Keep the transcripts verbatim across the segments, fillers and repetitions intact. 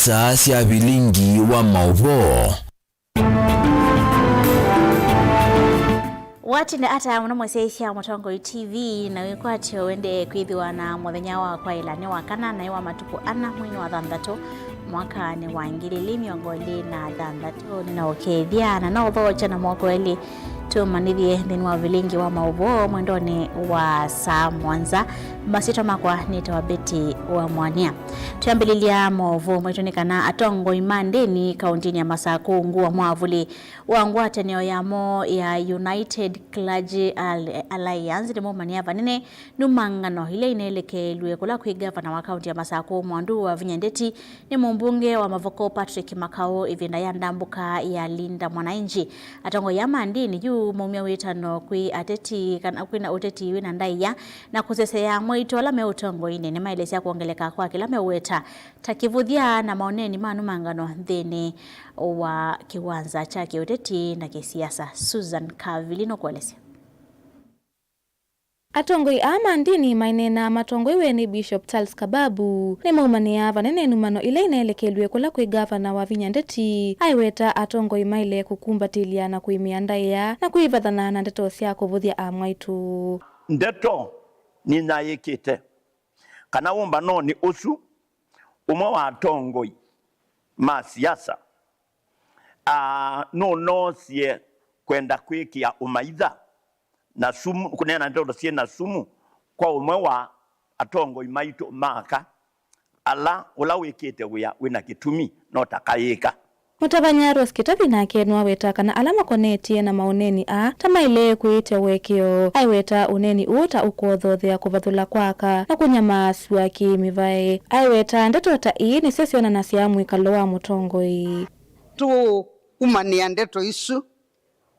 Saa sya vilingi wa maũvoo. Watinda ata mũno mweseisya Mũtongoi T V, na wĩkwatyo wende kwĩthĩwa na mũthenya wa kwaĩla nĩ wa kana, naĩ wa matukũ ana mweinĩ wa thanthatũ mwakanĩ wa ngili ili mĩongo ĩlĩ na thanthatũ. Nĩnaũkethya na naũthokya na moko elĩ tũmanĩthye nthĩnĩ wa vilingi wa maũvoo mwendonĩ wa saa mũonza. Masyĩtwa makwa nĩtawa Betty wa Mwania. Twĩambĩlĩlya maũvoo maitũ nĩ kana atongoi ma ndĩni kaũntĩnĩ ya Masakũ ungu wa mwavuli wa ngwatanĩo yamo ya United Clergy Al-, Alliance nĩmaumanĩa vanene nũmangano ila ineelekeelw'e kũla kwĩ ngavana wa kaũntĩ ya Masakũ Mwandu wa Vinya Ndeti nĩ mũmbunge wa Mavoko Patrick Makau ĩvinda ya ndambũka ya Linda Mwananchi. Atongoi aa ma ndĩni yu maumya wĩtano kwĩ ateti kana kwĩna ũteti wĩna ndaĩa na kũseseya mwaitũ ala me ũtongoinĩ nĩmaelesya kwongeleka kwa kĩla meũweta ta kĩvũthya na maoneni ma nũmangano nthĩnĩ wa kĩwanza kya kĩũteti na kĩsiasa. Susan Kavili nũkũelesya. Atongoi aa ma ndĩni maineenaa matongoew'e nĩ Bishop Charles Kababu nĩmaumanĩaa vanene nũmano ila ineelekelw'e kũla kwĩ ngavana wa Vinya Ndeti aiweta atongoi maĩle kũkumbatĩlya na kũĩmĩa ndaĩa na kwĩvathana na ndeto sya kũvũthya amwaitũ. Ndeto nĩnyaĩĩkĩte kana wũmbanonĩ ũsu, ũmwe wa atongoi ma siasa, aa, nũnoosie kwenda kwĩkĩa ũmaitha na sumu, kũneena ndeto syĩ na sumu kwa ũmwe wa atongoi maitũ ma aka, ala ũla wĩkĩte wĩa wĩna kĩtumi no ta kayĩka. Mũtavany'a Rose Kĩtavi nake nĩwaweta kana ala makonetye na maũneeni aa ta maĩle kwĩĩtya ũekeo. Aiweta ũneeni ũũ ta ũkwothothea kũvathũla kwa aka na kũnyamaasw'a kĩ-mĩvae. Aiweta ndeto ta ii nĩsyo syonanasya mwĩkalo wa mũtongoi. Tũũkumanĩa ndeto isu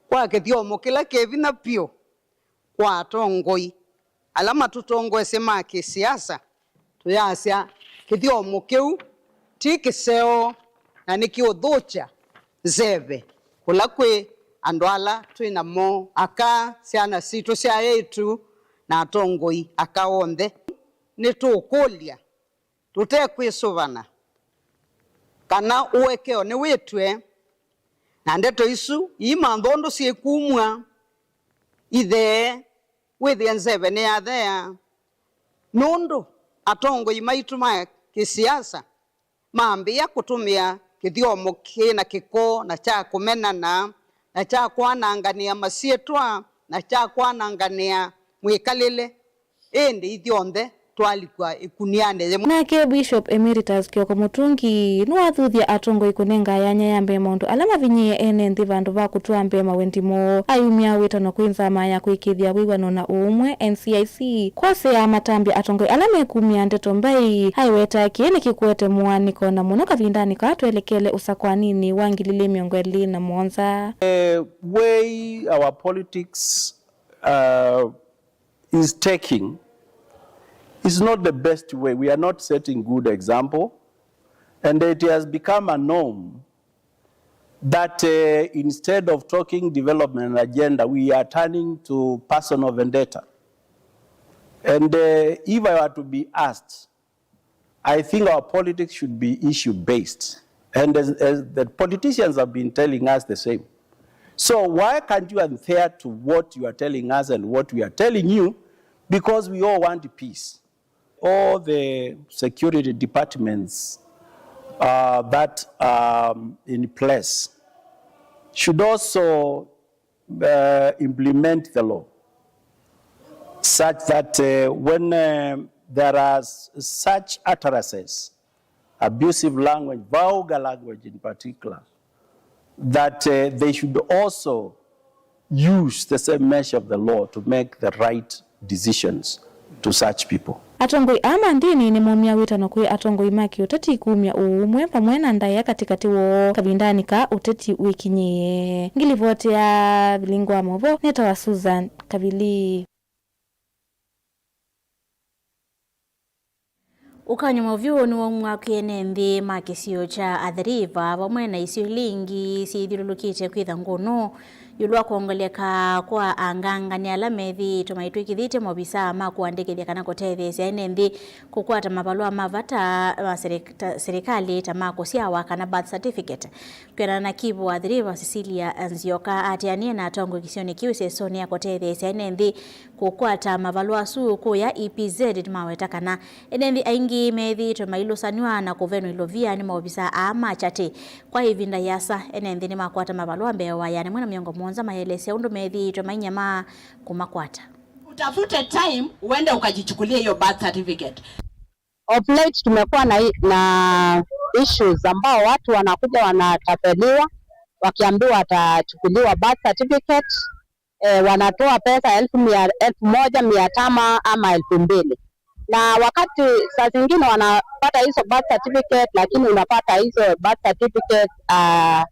kwa kĩthyomo kĩla kĩ vinya vyũ kwa atongoi ala matũtongoesye ma kĩsiasa, tũyasya kĩthyomo kĩu ti kĩseo na nĩkĩũthũkya nzeve kũla kwĩ andũ ala twĩ namo, aka, syana sitũ sya eĩtu, na atongoi aka onthe. Nĩtũũkũlya tũtekwĩsũvana kana ũekeo nĩwĩtw'e, na ndeto isu iimanthwa ũndũ syĩkumw'a ithee, wĩthĩe nzeve nĩyathea, nũndũ atongoi maitũ ma kĩsiasa mambĩĩa kũtũmĩa kĩthyomo kĩ na kĩko na kya kũmenana na kya kwananganĩa masyĩtwa na kya kwananganĩa mwĩkalĩle. Ĩndĩ ithyonthe twalikw'a ĩkunianĩ yĩmwe. Nake Bishop Emeritus Kioko Mũtũngi nĩwathuthya atongoi kũnenga yanya ya mbee maũndũ ala mavinyĩĩe ene nthĩ vandũ va kũtwaa mbee mawendi moo. Ayumya wĩtano kwĩ nzama ya kũĩkĩĩthya wĩw'ano na ũũmwe, N C I C, kwasya matambya atongoi ala mekumya ndeto mbai. Aiweta kĩĩ nĩkĩkũete mũaanĩko na mũno kavindanĩ kaa twelekele ũsakwaninĩ wa ngili ilĩ mĩongo ĩlĩ na mũonza. The way our politics, uh, is taking is not the best way. We are not setting good example, and it has become a norm that, uh, instead of talking development agenda, we are turning to personal vendetta. And, uh, if I were to be asked, I think our politics should be issue-based. And as, as the politicians have been telling us the same. So why can't you adhere to what you are telling us and what we are telling you? Because we all want peace. All the security departments, uh, that are in place should also uh, implement the law such that, uh, when, uh, there are s-, such utterances, abusive language, vulgar language in particular, that, uh, they should also use the same measure of the law to make the right decisions to such people. Atongoi aa ma ndĩni nĩmaumya wĩtano kwĩ atongoi ma kĩũteti kumya ũũmwe vamwe na ndaĩa katĩkatĩ woo kavindanĩ ka ũteti wĩkinyĩĩe. Ngilivoti ya vilingi wa maũvoo nĩtawa Susan Kavili. Ũkany'o mũvyũ nĩwaumw'a kwĩ ene nthĩ ma kĩsio kya Athi River vamwe na isio ila ingĩ syĩthyũlũlũkĩte kwĩtha ngũnũ Ĩũlũ wa kwongoleka kwa angangani ala methĩĩtwe maitw'ĩkĩthĩtye maovisaa ma kũandĩkĩthya kana kũtetheesya ene nthĩ kũkwata mavalũa ma vata ma serika-, serikali ta ma kũsyawa kana birth certificate. Kwĩanana na Kivu wa Athi River, Cecilia Nzioka atĩanĩe na atongoi kĩsionĩ kĩu ĩsesonĩ ya kũtetheesya ene nthĩ kũkwata mavalũa asu kũya E P Z, nĩmaweta kana ene nthĩ aingĩ methĩĩtwe mailusanw'a na kũvenwa ilovia nĩ maovisaa aa ma kyatĩ. Kwa ĩvinda yĩasa, ene nthĩ nĩmakwata mavalũa mbee wa ĩana yĩmwe na mĩongo mũonza maelesya ũndũ methĩĩtwe mainyamaa kũmakwata. Utafute time uende ukajichukulie hiyo birth certificate. Of late tumekuwa na, na issues ambao watu wanakuja wanatapeliwa, wakiambiwa watachukuliwa birth certificate, eh, wanatoa pesa elfu mia, elfu moja mia tano ama elfu mbili. Na wakati saa zingine wanapata hizo birth certificate, lakini unapata hizo birth certificate, ah,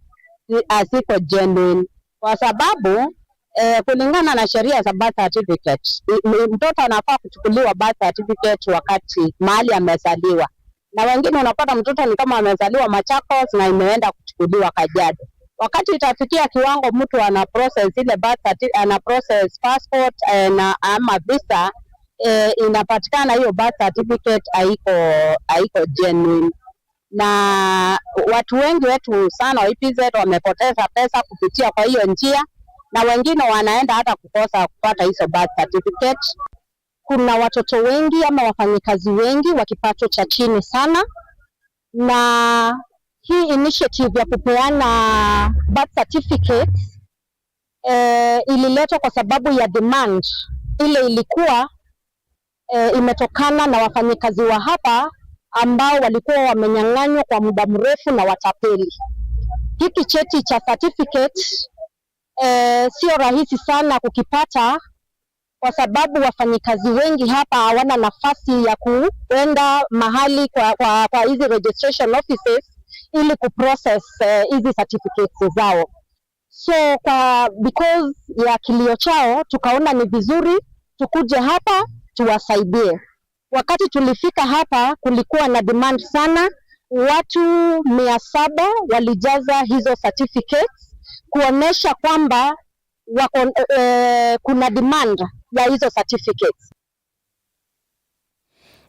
haziko genuine. Kwa sababu, eh, kulingana na sheria za birth certificate, i-, m-, mtoto anafaa kuchukuliwa birth certificate wakati mahali amezaliwa. Na wengine unapata mtoto ni kama amezaliwa Machakos na imeenda kuchukuliwa Kajiado. Wakati itafikia kiwango mtu ana process ile birth certi-, ana process passport, eh, na ama visa, eh, inapatikana hiyo birth certificate haiko, haiko genuine. Na watu wengi wetu sana wa E P Z wamepoteza pesa kupitia kwa hiyo njia, na wengine wanaenda hata kukosa kupata hizo birth certificate. Kuna watoto wengi ama wafanyikazi wengi wa kipato cha chini sana, na hii initiative ya kupeana birth certificates, eh, ililetwa kwa sababu ya demand ile ilikuwa, eh, imetokana na wafanyikazi wa hapa ambao walikuwa wamenyang'anywa kwa muda mrefu na watapeli. Hiki cheti cha certificate, eh, sio rahisi sana kukipata kwa sababu wafanyikazi wengi hapa hawana nafasi ya kuenda mahali kwa, kwa, kwa hizi registration offices ili kuprocess, eh, hizi certificates zao. So kwa, because ya kilio chao, tukaona ni vizuri tukuje hapa tuwasaidie. Wakati tulifika hapa, kulikuwa na demand sana. Watu mia saba walijaza hizo certificates kuonesha kwamba wako, eh, kuna demand ya hizo certificates.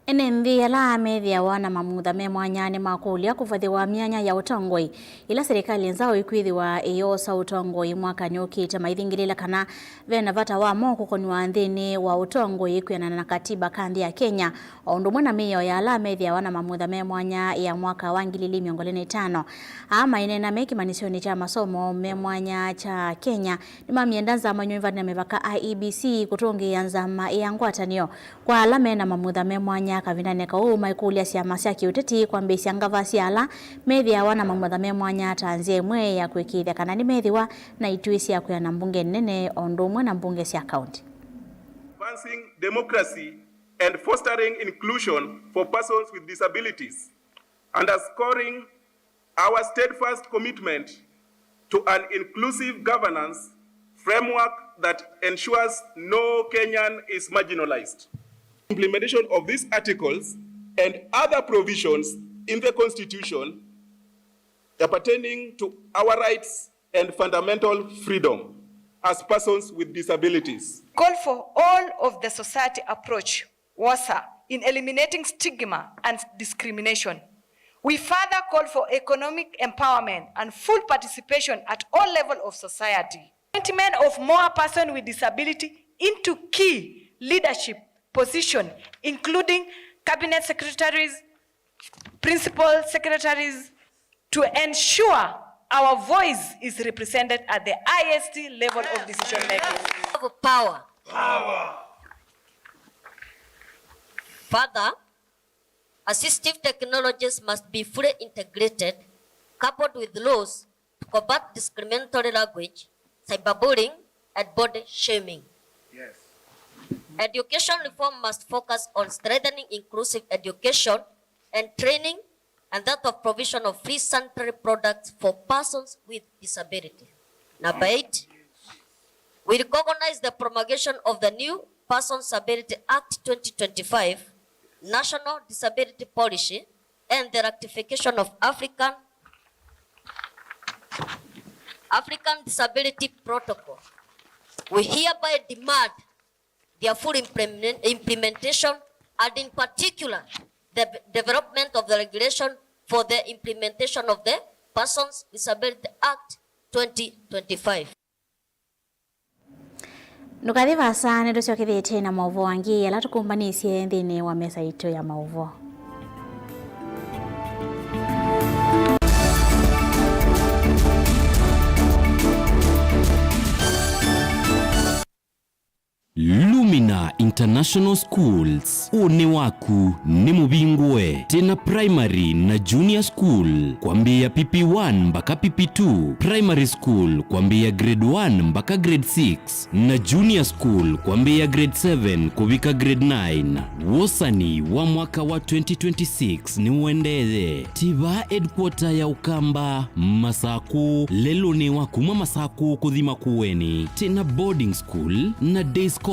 Ene nthĩ ala methĩawa na mamutha me mwanya nĩmakũlya kũvathĩwa myanya ya ũtongoi ĩla silikalĩ nzaũ ĩkwĩthĩwa ĩyoosa ũtongoi mwakanĩ ũkĩte, maithingĩlĩĩla kana ve na vata wamo kũkonw'a nthĩnĩ wa ũtongoi kwĩanana na katiba ka nthĩ ya Kenya, o ũndũ ũmwe na mĩao ya ala methĩawa na mamutha me mwanya ya mwaka wa ngili ili mĩongo ĩlĩ na ĩtano. Aa maineena me kĩmanyĩsyonĩ kya masomo me mwanya kya Kenya nĩmamyenda nzama ya ũivanĩa mĩvaka, I E B C, kũtũngĩĩa nzama ya ngwatanĩo kwa ala me na mamutha me mwanya kavindanĩ kau, maikũlya syama sya kĩũteti kwambĩĩsya ngavaa sya ala methĩawa na mamutha me mwanya ta nzĩa ĩmwe ya kũĩkĩĩthya kana nĩmethĩwa na ituĩ sya kwĩana mbunge nene o ũndũ ũmwe na mbunge sya kaunti. Advancing democracy and fostering inclusion for persons with disabilities, underscoring our steadfast commitment to an inclusive governance framework that ensures no Kenyan is marginalized. Implementation of these articles and other provisions in the Constitution appertaining to our rights and fundamental freedom as persons with disabilities. Call for all of the society approach WOSA in eliminating stigma and discrimination. We further call for economic empowerment and full participation at all level of society. Appointment of more person with disability into key leadership position, including cabinet secretaries, principal secretaries, to ensure our voice is represented at the highest level of decision making. Power. Power. Further, assistive technologies must be fully integrated, coupled with laws to combat discriminatory language, cyberbullying, and body shaming. Yes. Education reform must focus on strengthening inclusive education and training and that of provision of free sanitary products for persons with disability. Number eight, we recognize the promulgation of the new Persons Disability Act twenty twenty-five, National Disability Policy, and the ratification of African African Disability Protocol. We hereby demand their full implement-, implementation, and in particular, the development of the regulation for the implementation of the Persons with Disability Act twenty twenty-five. Ndũkathi vaasa, nĩtũsyokethĩtye na maũvoo angĩ ala tũkũmbanĩsye nthĩnĩ wa mesa yitũ ya maũvoo. Lumina International Schools, ũnĩ waku nĩ mũvingũe. Twĩna primary na junior school kwambĩĩa P P one mbaka P P two, primary school kwambĩĩa grade one mbaka grade six, na junior school kwambĩĩa grade seven kũvika grade nine. Wosani wa mwaka wa twenty twenty-six nĩũendee. Twĩ vaa headquarter ya Ũkamba, Masakũ, lelũnĩ wa kuma Masakũ kũthi Makueni. Twĩna boarding school na day scholars.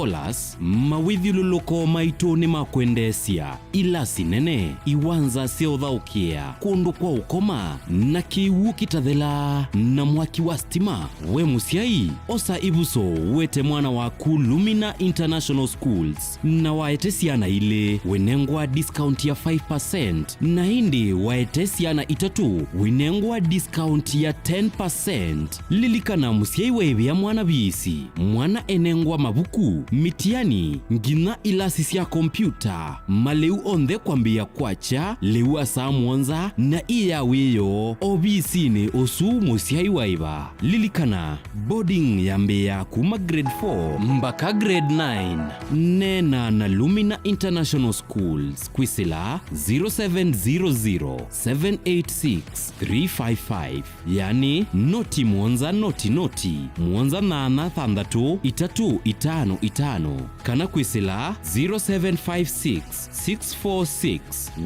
Mawĩthyũlũlũko maitũ nĩ ma kwendeesya. Ilasi nene, iwanza sya ũthaũkĩa, kũndũ kwa ũkoma, na kĩw'ũ kĩtathelaa, na mwaki wa stima. We mũsyai, osa ĩvuso, wete mwana waku Lumina International Schools, na waete syana ilĩ, wĩnengwa discount ya five percent, na ĩndĩ waete syana itatũ, wĩnengwa discount ya ten percent. Lilikana, mũsyai waĩvĩa mwana viisi, mwana enengwa mavuku, mitiani, nginya ilasi sya kompyuta, malĩu onthe kwambĩĩa kwakya, lĩu wa saa mũonza, na ĩ ya wĩoo ovisinĩ ũsu mũsyai waĩva. Lilikana, boarding yambĩĩa kuma grade four mbaka grade nine. Neena na Lumina International Schools kwĩsĩla zero seven zero zero, seven eight six, three five five. Yani, noti mũonza noti noti, mũonza nyanya thanthatũ itatũ itano itano, kana kwĩsĩla zero seven five six, six four six,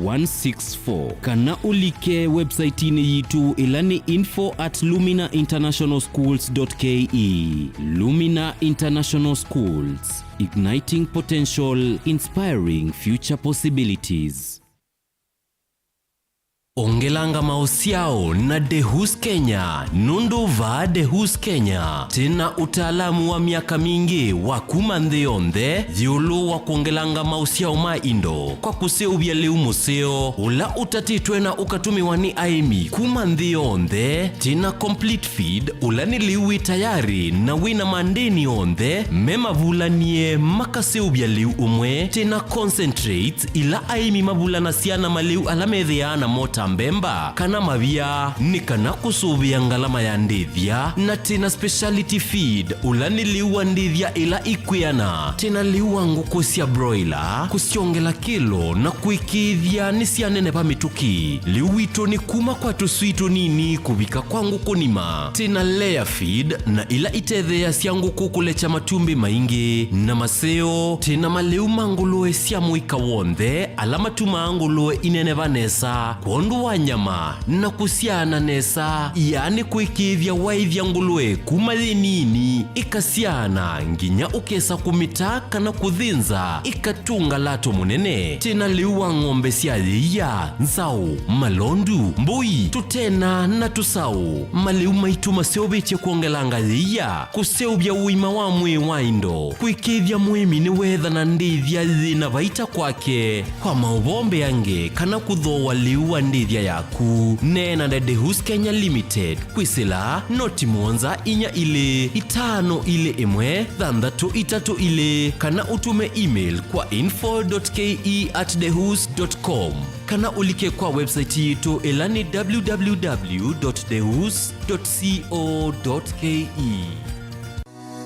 one six four, kana ũlike website-inĩ yitũ, ĩla nĩ info at lumina international schools dot K E. Lumina International Schools, igniting potential, inspiring future possibilities. Ongelanga maũsyao na Dehus Kenya, nũndũ vaa Dehus Kenya, twĩna ũtaalamu wa myaka mingĩ wa kuma nthĩ yonthe ĩũlũ wa kwongelanga maũsyao ma indo kwa kũseũvya lĩu mũseo ũla ũtatĩtwe na ũkatũmĩwa nĩ aĩmi kuma nthĩ yonthe. Twĩna complete feed, ũla nĩ lĩu wĩ tayarĩ na wĩna mandĩni onthe me mavulanie makaseũvya lĩu ũmwe. Twĩna concentrates, ila aĩmi mavulanasya na malĩu ala methĩaa namo ta mbemba kana mavia, nĩ kana kũsũvĩa ngalama ya ndĩthya. Na twĩna speciality feed, ũla nĩ lĩu wa ndĩthya ĩla ikwĩana. Twĩna lĩu wa ngũkũ sya broiler, kũsyongela kĩlo na kũĩkĩĩthya nĩsyaneneva mĩtũkĩ. Lĩu witũ nĩ kuma kwa tũswii tũnini kũvika kwa ngũkũ nima. Twĩna layer feed, na ila itetheeasya ngũkũ kũlekya matumbĩ maingĩ. Na maseo, twĩna malĩu ma ngũlũe sya mũika w'onthe, ala matumaa ngũlũe ineneva nesa kwondũ wa nyama na kũsyaana nesa, yaani kũĩkĩĩthya waĩthya ngũlũe kuma yĩ nini, ĩkasyaana nginya ũkesa kũmĩta kana kũthĩnza, ĩkatũnga lato mũnene. Twĩna lĩu wa ng'ombe sya yĩia, nzaũ, malondu, mbũi, tũtena na tũsaũ. Malĩu maitũ maseũvĩtye kwongelanga yĩia, kũseũvya ũima wa mwĩĩ wa indo, kũĩkĩĩthya mũĩmi nĩweethana ndĩthya yĩna vaita kwake. Kwa maũvoo mbeange kana kũthooa lĩu wa ndĩthya yaku, neena na Dehus Kenya Limited kwĩsĩla noti mũonza inya ilĩ itano ilĩ ĩmwe thanthatũ itatũ ilĩ, kana ũtũme email kwa info dot K E at dehus dot com, kana ũlike kwa website yitũ, ĩla nĩ W W W dot dehus dot co dot K E.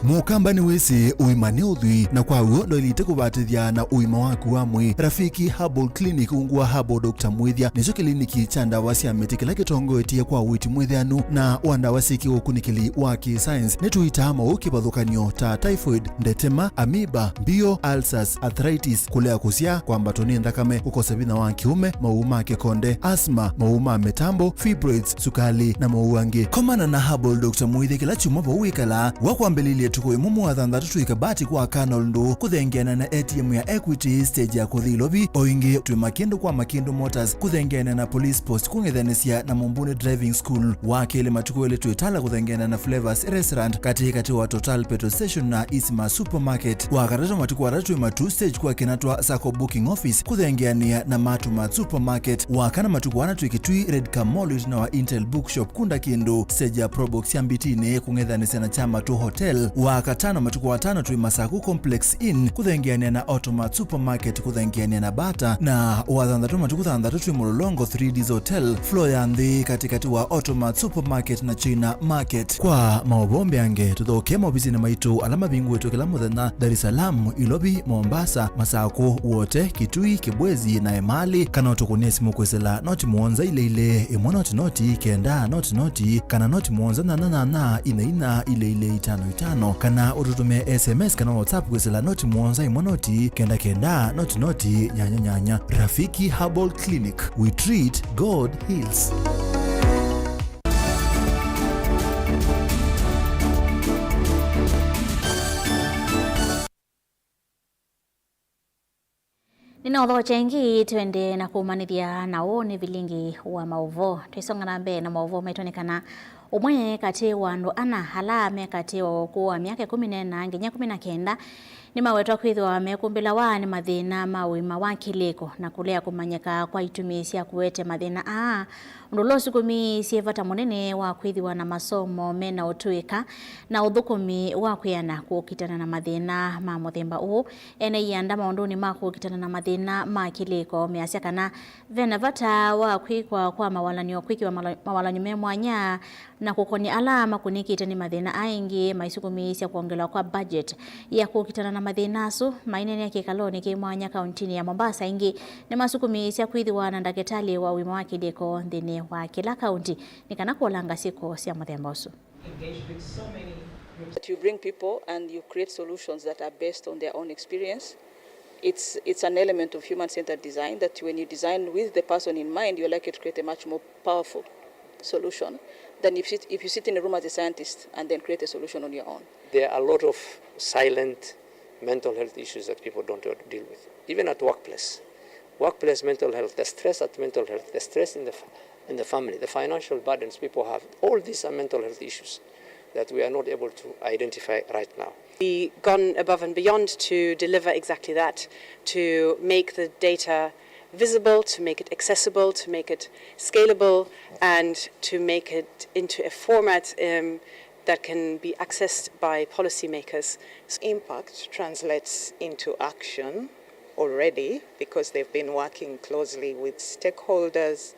Mũkamba nĩwĩsĩ ũima nĩ ũthwii, na kwa w'o ndwaĩlĩte kũvatĩthya na ũima waku wa mwĩĩ. Rafiki Herbal Clinic, ungu wa Herbal Doctor Mwĩthya, nĩkyo kĩliniki kya ndawa sya mĩtĩ kĩla kĩtongoetye kwa ũiiti mwĩtheanu na wa ndawa syĩ kĩũkunĩkĩli wa kĩ-science. Nĩtũitaa maũũ kĩvathũkany'o ta typhoid, ndetema, amoeba, mbio, ulcers, arthritis, kũlea kũsyaa, kwambatwa nĩ nthakame, kũkosa vinya wa kĩũme, maũũ ma kĩkonde, asthma, maũũ ma mĩtambo, fibroids, sukali, na maũũ angĩ. Komana na Herbal Doctor Mwĩthya kĩla kyumwa vau wĩkalaa, wa kwambĩlĩlya Tukũ ĩmwe mwa thanthatũ twĩ Kabati kwa Colonel Ndũ kũthengeana na A T M ya Equity stage ya kũthi Ilovi. O ĩngĩ twĩ Makĩndũ kwa Makĩndũ Motors kũthengeana na Police Post kũng'ethanĩsya na Mumbuni Driving School. Wa kelĩ matukũ elĩ twĩ Tala kũthengeana na Flavors Restaurant katĩ katĩ wa Total Petrol Station na Isma Supermarket. Wa katatũ matukũ atatũ twĩ Matuu stage kwa Kinatwa Sacco Booking Office kũthengeanĩa na Matumat Supermarket. Wa kana matukũ ana twĩ Kitui Red Car Mall ĩtina wa Intel Bookshop kunda kĩndũ stage ya Probox ya Mbitinĩ kũng'ethanĩsya na Kyamatu Hotel. Wa katano matukũ atano twĩ Masaku Complex Inn kũthengeanĩa na Automat Supermarket kũthengeanĩa na Bata, na wa thanthatũ matukũ thanthatũ twĩ Mũlolongo three Ds Hotel floor ya nthĩ katĩkatĩ wa Automat Supermarket na China Market. Kwa maũvoo mbeange tũthoke maovisinĩ maitũ ala mavingũĩtwe kĩla mũthenya Dar es Salaam, Ilovi, Mombasa, Masaku, Wote, Kitui, Kibwezi na Emali, kana ũtũkũnĩe simũ kwĩsĩla noti mũonza ile ile ĩmwe noti noti kenda noti noti, kana noti mũonza nyanya nyanya ine inya ile ile itano itano, kana ũtũtũmĩe S M S kana WhatsApp kwĩsĩla noti mũonza ĩmwe noti kenda kenda noti noti nyanya nyanya. Rafiki Herbal Clinic, we treat, God heals. Nĩnaũthokya ĩngĩ twende na kũmanĩthya na ũũ nĩ vilingi wa maũvoo. Twĩsonga na mbee na maũvoo maitũ nĩ kana ũmwe katĩ wa andũ ana ala me katĩ wa ũkũũ wa myaka ĩkũmi na ĩna nginya ĩkũmi na kenda nĩmawetwa kwĩthĩwa mekũmbĩlawa nĩ mathĩna ma ũima wa kĩlĩko na kũlea kũmanyĩka kwa itumi sya kũete mathĩna aa. Ũndũ ũla ũsukumiisye vata mũnene wa kwĩthĩwa na masomo me na ũtũĩka na ũthũkũmi wa kwĩana kũkitana na mathĩna ma mũthemba ũũ. Ene ianda maũndũnĩ ma kũkitana na mathĩna ma kĩlĩko measya kana ve na vata wa kwĩkwa kwa mawalany'o, kwĩkĩwa malo- mawalany'o me mwanya na kũkony'a ala makũnĩkĩte nĩ mathĩna aingĩ maisukumiisya kwongelwa kwa budget ya kũkitana na mathĩna asu. Maineenea kĩkalonĩ kĩ mwanya kauntinĩ ya Mombasa, aingĩ nĩmasukumiisya kwĩthĩwa na ndakĩtalĩ wa ũima wa kĩlĩko nthĩnĩ wa kĩla kaunti nĩ kana kũlanga syĩko sya mũthemba ũsu. That you bring people and you create solutions that are based on their own experience. It's, it's an element of human-centered design that when you design with the person in mind, you're likely to create a much more powerful solution than if, sit, if you sit in a room as a scientist and then create a solution on your own. There are a lot of silent mental health issues that people don't deal with, even at workplace. Workplace mental health, the stress at mental health, the stress in the, in the family, the financial burdens people have, all these are mental health issues that we are not able to identify right now. We gone above and beyond to deliver exactly that, to make the data visible, to make it accessible, to make it scalable, and to make it into a format, um, that can be accessed by policymakers. Impact translates into action already because they've been working closely with stakeholders,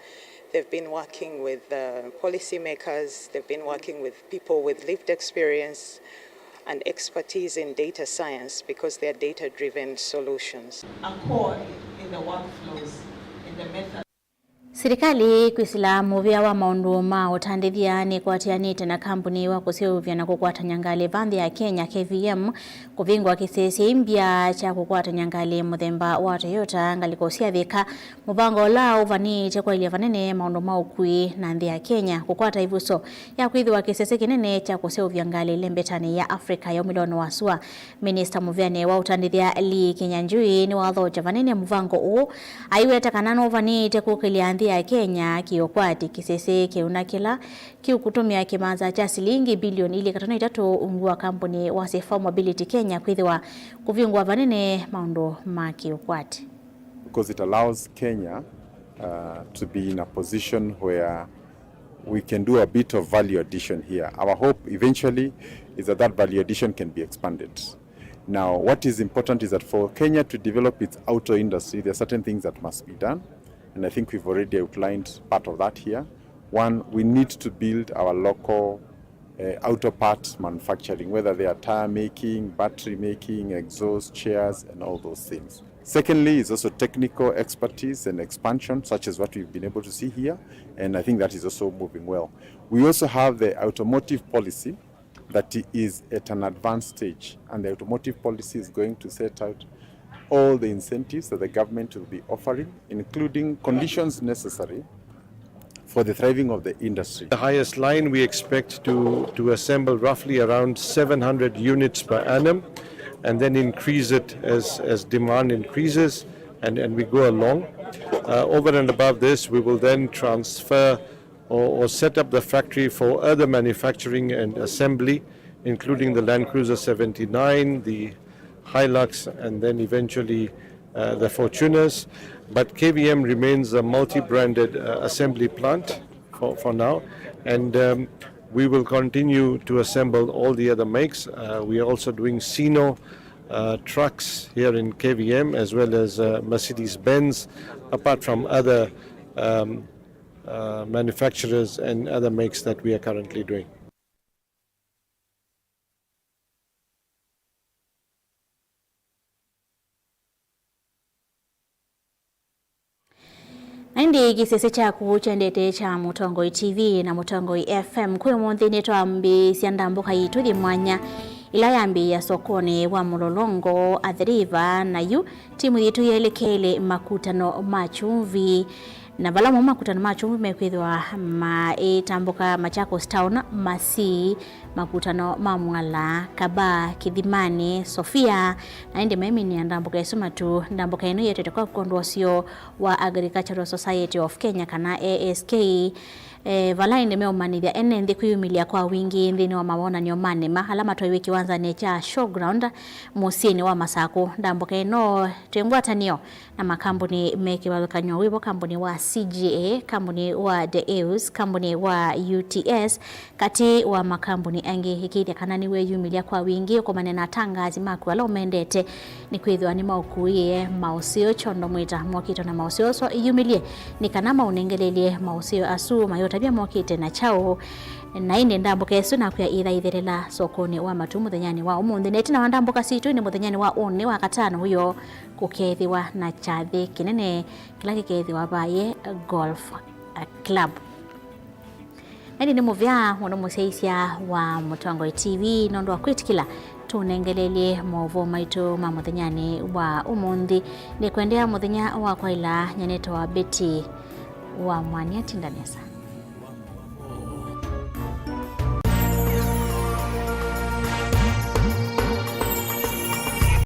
they've been working with, uh, policymakers, they've been working with people with lived experience and expertise in data science because they're data-driven solutions. Accord in the workflows, in the methods. Silikalĩ kwĩsĩla mũvĩa wa maũndũ ma ũtandĩthya nĩkwatĩanĩte na kambuni wa kũseũvya na kũkwatany'a ngalĩ va nthĩ ya Kenya, K V M, kũvingũa kĩsese mbya kya kũkwatany'a ngalĩ mũthemba wa Toyota ngalĩko sya Thika, mũvango ũla ũvanĩĩte kwaĩlya vanene maũndũ ma ũkui na nthĩ ya Kenya kũkwata ĩvuso ya kwĩthĩwa kĩsese kĩnene kya kũseũvya ngalĩ ĩlembetanĩ ya Africa ya ũmĩlonĩ wa sua. Minista mũvĩanĩ wa ũtandĩthya Lee Kinyanjui nĩwathokya vanene mũvango ũũ, aiweta kana nũvanĩĩte kũkĩlya nthĩ ya Kenya kĩũkwati kĩsese kĩu na kĩla kĩũkũtũmĩa kĩmanza kya silingi bilioni ilĩ katano itatũ ungu wa kambuni wa Sefa Mobility Kenya kwĩthĩwa kũvingũa vanene maũndũ ma kĩũkwati. Because it allows Kenya, uh, to be in a position where we can do a bit of value addition here. Our hope eventually is that that value addition can be expanded. Now, what is important is that for Kenya to develop its auto industry, there are certain things that must be done, and I think we've already outlined part of that here. One, we need to build our local, uh, auto parts manufacturing, whether they are tire making, battery making, exhaust, chairs, and all those things. Secondly, is also technical expertise and expansion, such as what we've been able to see here, and I think that is also moving well. We also have the automotive policy that is at an advanced stage, and the automotive policy is going to set out all the incentives that the government will be offering, including conditions necessary for the thriving of the industry. The highest line, we expect to, to assemble roughly around seven hundred units per annum and then increase it as, as demand increases and, and we go along. Uh, over and above this, we will then transfer or, or set up the factory for other manufacturing and assembly, including the Land Cruiser seventy-nine, the Hilux, and then eventually uh, the Fortuners. But K V M remains a multi-branded uh, assembly plant for, for now, and um, we will continue to assemble all the other makes. Uh, we are also doing Sino uh, trucks here in K V M, as well as uh, Mercedes-Benz, apart from other um, uh, manufacturers and other makes that we are currently doing. Na ĩndĩ kĩsese kyaku kyendete kya Mũtongoi T V na Mũtongoi F M, kwĩ ũmũnthĩ nĩtwambĩĩsya ndambũka yitũ yĩ mwanya, ĩla yambĩĩa sokonĩ wa Mũlolongo, Athi River, na yu timu yitũ yelekele makutano ma kyumvi. Na vala mo makutano ma kyumvi mekwĩthĩwa maitambũka Machakos Town, Masii, makutano ma Mwala, Kabaa, Kĩthimanĩ, Sofia, na ĩndĩ maiminĩa ndambũka ĩsu matu. Ndambũka ĩno yĩetete kwa kwondũ wa ũseo wa Agricultural Society of Kenya, kana A S K, e, vala ĩndĩ meũmanyĩthya ene nthĩ kwĩyumĩlya kwa wingĩ nthĩnĩ wa mawonany'o ma nĩma ala matwaiwe kĩwanzanĩ kya Showground mũsyĩnĩ wa Masakũ. Ndambũka ĩno twĩ ngwatanĩo na makambuni me kĩvathũkany'o wĩvo, kambuni wa C G A, kambuni wa De Eus, kambuni wa U T S, katĩ wa makambuni angĩ, ĩkĩĩthya kana nĩweyumĩlya kwa wingĩ ũkomane na atangaasi maku ala ũmendete, nĩkwĩthĩwa nĩmaũkuĩe maũseo kyondo mwĩta mokĩte na maũseo asu iyumĩlye, nĩ kana maũnengelelye maũseo asu mayũtavya mokĩte na kyaũ. Na ĩndĩ ndambũka ĩsu nakwĩa ĩthaithe ĩla sokonĩ wa matu mũthenyanĩ wa ũmũnthĩ. Na ĩtina wa ndambũka sitũ nĩ mũthenyanĩ wa ũnĩ wa katano ũyo kũkeethĩwa na kyathĩ kĩnene kĩla kĩkeethĩwa Vaye Golf Club. Na ĩndĩ nĩ mũvea mũno mũsyaĩĩsya wa Mũtongoi T V nũndũ wa kwĩtĩkĩla tũnengelelye maũvoo maitũ ma mũthenyanĩ wa ũmũnthĩ. Nĩkwendea mũthenya wa kwaĩla, nyanĩtwa Betty wa Mwania, tinda nesa.